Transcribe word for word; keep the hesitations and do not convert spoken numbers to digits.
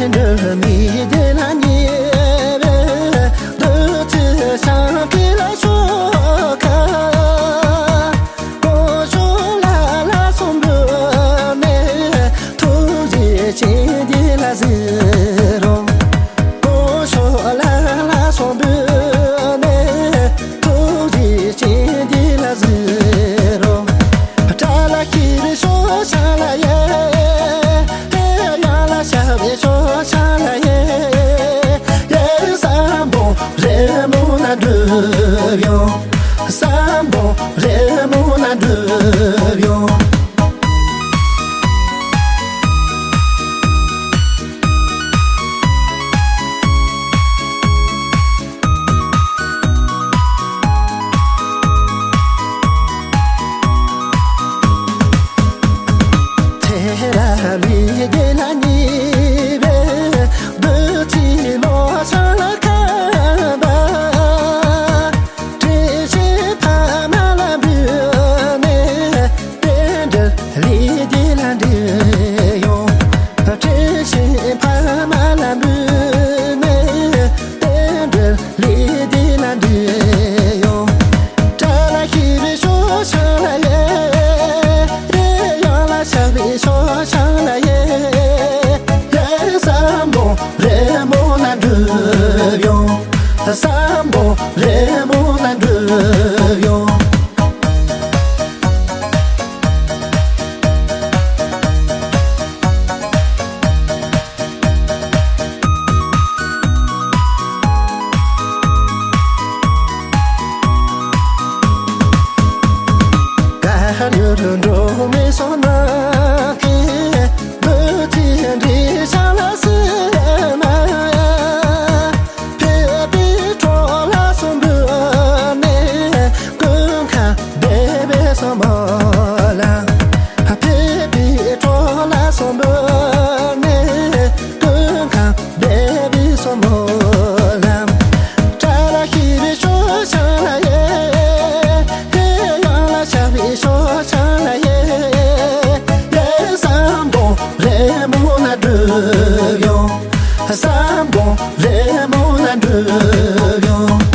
འགྲོ་མི་དེ་ལ་ཉེ་བའི་བདུད་རྩི་ཤིང་གི་ལ་ཤོག་ཁ། གོང་ཞོག་ལ་ལ་སོང་འབུལ་ནས་ཐུགས་རྗེ་ཆེན་དེ་ལ་གཟིགས་རོགས། གོང་ཞོག་ལ་ལ་སོང་འབུལ་ནས་ཐུགས་རྗེ་ཆེན་དེ་ལ་གཟིགས་རོགས། ཏྲ་ལ་ཤི་བའི་ཤོག་ཤ་ལ་ཡེ། ཡ་ལ་ཤ་བའི་ཤོག་ཤ་ལ་ཡེ། ཡེ་སམ་བྷོ་རེ་མོ་ན་འགྲུབ་ཡོང་། སམ་བྷོ་རེ་མོ་ན་འགྲུབ་ཡོང་། ཚེ་རབས་མི་དགེ་ལ་ཉེ་བའི་བདུད་རྩི་ལོ་ཆང་ལ་ཁ་བ། བཀྲེས་ཤིང་ཕ་མ་ལ་འབུལ་ནས་རྟེན་འབྲེལ་ལས་དེ་ལ་འགྲིག་ཡོང་། བཀྲེས་ཤིང་ཕ་མ་ལ་འབུལ་ནས་རྟེན་འབྲེལ་ལས་དེ་ལ་འགྲིག་ཡོང་། ཏྲ་ལ་ཤི་བའི་ཤོག་ཤ་ལ་ཡེ། ཡ་ལ་ཤ་བའི་ཤོག་ཤ་ལ་ཡེ། ཡེ་སམ་བྷོ་རེ་མོ་ན་འགྲུབ་ཡོང་། སམ་བྷོ་རེ་མོ་ན་འགྲུབ་ཡོང་། ག་ཡུལ་འགྲོ་མི་སོང་ན་གི་བུ་ཚེ་འདི་ཤ་ལ་སི་མ། ཕེབས་པའི་གྲོགས་ལ་སོ་འབུལ་ནས་ཀུན་ཁ་བདེ་བའི་སོ་མོ་ལ། ཕེབས་པའི་གྲོགས་ལ་སོ་འབུལ་ནས་ཀུན་ཁ་བདེ་བའི་སོ་མོ་ལ། ཏྲ་ལ་ཤི་བའི་ཤོག་ཤ་ལ་ཡེ། ཡ་ལ་ཤ་བའི་ཤོག་ཤ་ལ་ཡེ། ཡེ་སམ་བྷོ་རེ་མོ་ན་འགྲུབ་ཡོང་། སམ་བྷོ་རེ་མོ་ན་འགྲུབ་ཡོང་།